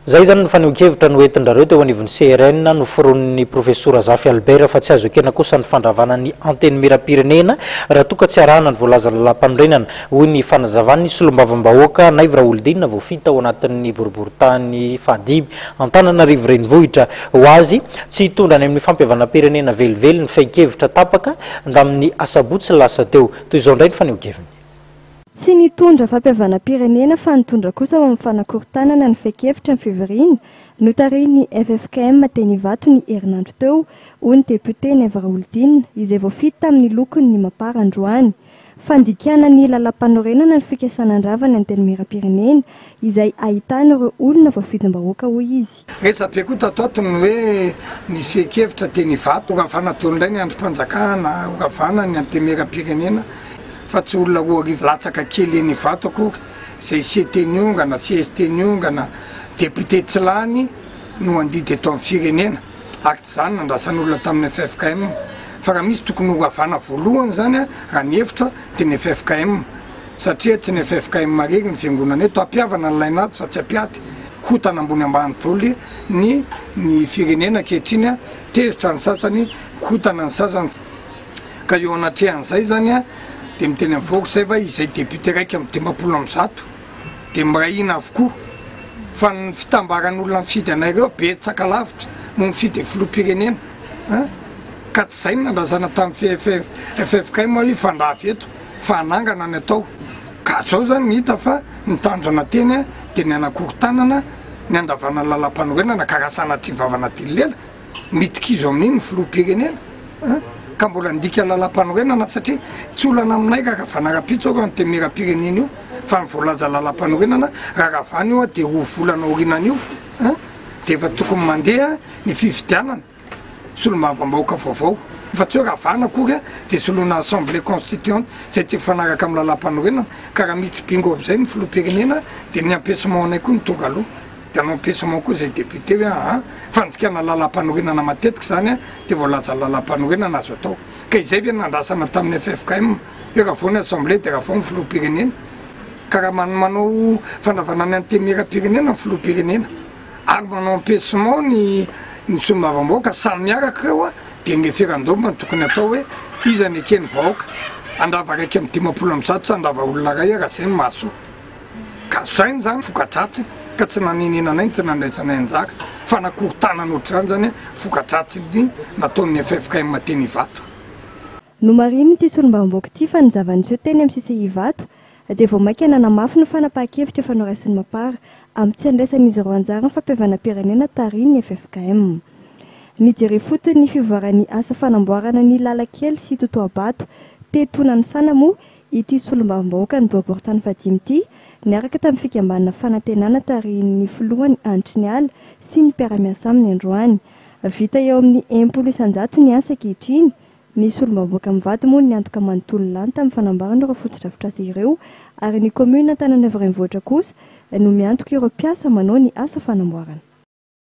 Izay izany ny fanehoan-kevitra noentin-drareo teo anivon'ny CRN noforonin'ny Profesora Zafy Albert fa tsy azo ekena kosa ny fandravana ny Antenimierampirenena raha toa ka tsy arahana ny voalazan'ny lalàmpanorenana, hoy ny fanazavan'ny solombavambahoaka Naivo Raholdina voafidy tao anatin'ny boriborintany fahadimy Antananarivo Renivohitra. Ho azy, tsy hitondra any amin'ny fampihavanam-pirenena velively ny fehin-kevitra tapaka tamin'ny asabotsy lasa teo. Toy izao indray ny fanehoan-keviny. Tsy nitondra fampihavanam-pirenena fa nitondra kosa ho amin'ny fanakorontanana ny fehin-kevitra ny fivoriana notarihin'ny ffkm teny Ivato ny herinandro teo, hoy ny depiote Naivo Raholdina, izay voafidy tamin'ny lokon'ny Mapar androany. Fandikana ny lalàmpanorenana ny fikasana handrava ny Antenimierampirenena, izay ahitana ireo olona voafidim-bahoaka, hoy izy. Resa-be koa tato ato ny hoe nisy fehin-kevitra teny Ivato, horavana daholo indray ny andrim-panjakana, horavana ny antenimieram-pirenena fa tsy olona 2000 latsaka kely eny Ivato akory izay CT niongana, cst niongana, député tsy lany no handidy eto amin'ny firenena ary tsy izany nandrasan'olona tamin'ny ffkm fa raha misy tokony horavana voalohany izany raha ny hevitro dia ny ffkm. Satria tsy ny ffkm irery ny fiangonana eto, hampihavana ny lain'ady fa tsy hampiady, kotana ambony ambany daholo ny ny firenena ankehitriny, tezitra ny sasany, kotana ny sasany, ka eo anatrehan'izay zany dia miteny amin'ny vahoaka izay fa izay député 151 dia miray hina avokoa, fa ny fitambaran'olona mifidy anay ireo betsaka lavitra noho mifidy filoham-pirenena an, ka tsy izay no nandrasana tamin'ny ffkm hoe hifandrava eto. fa hanangana ny atao ka zao zany ny hita fa ny tanjona teny dia ny hanakorontanana ny handravana ny lalampanorenana ka raha sanatria vavana dily lela midi-kizo amin'iny ny filoham-pirenena an ka mbola handika lalampanorenana satria tsy olana aminay raha ravana rahampitso io antenimierampirenena io fa ny voalaza lalampanorenana raha ravana io dia roa volana aorianan'io an dia efa tokony mandeha ny fifidianana. solombavambahoaka vaovao fa tsy hoe ravana akory dia soloina assemblée constituante izay tsy mifanaraka amin'ny lalàmpanorenana ka raha mitsy bingo amin'izay ny filoham-pirenena dia ny empêchement anay koa no tonga aloha dia hanao empêchement koa izay député hoe aa fandikana lalàmpanorenana matetika izany dia voalaza lalàmpanorenana azo atao ka izay ve no nandrasana tamin'ny ffkm hoe ravao ny assemblée dia ravao ny filoham-pirenena ka raha manao fandravana ny antenimieram-pirenena ny filoham-pirenena Ary manao empêchement ny ny solombavambahoaka samy miaraka ireo a, dia ny référendum no tokony atao hoe iza no eken'ny vahoaka, handrava 151 sa handrava olona iray raha izay no mahasoa. Ka zay zany voka-dratsiny ka tsy nanenenanay no tsy nandraisanay anjara, fanakorontanana ohatr'izany zany voka-dratsin'ny nataon'ny ffkm teny Ivato. Nomarihin'ity solombavambahoaka ity fa ny zava-niseho teny amin'ny CCI Ivato dia vao mainka nanamafy ny fanapahan-kevitra efa noraisin'ny Mapar amin'ny tsy handraisan'izy ireo anjara ny fampihavanam-pirenena tarihin'ny ffkm. Nijery ifotony ny fivoaran'ny asa fanamboarana ny lalan-kely sy totoha-bato teto Nanisana moa ity solombavambahoakan'ny boriborintany fahadimy ity niaraka tamin'ny fikambanana Fanantenana tarihin'ny filohany Hanitriniala sy ny mpiara-miasa aminy androany. Vita eo amin'ny 60% ny asa ankehitriny Ny solombavambahoaka mivady moa no niantoka manontolo lany tamin'ny fanambarana ireo fotodrafitrasa ireo ary ny kaominina Antananarivo Renivohitra kosa no miantoka ireo mpiasa manao ny asa fanamboarana.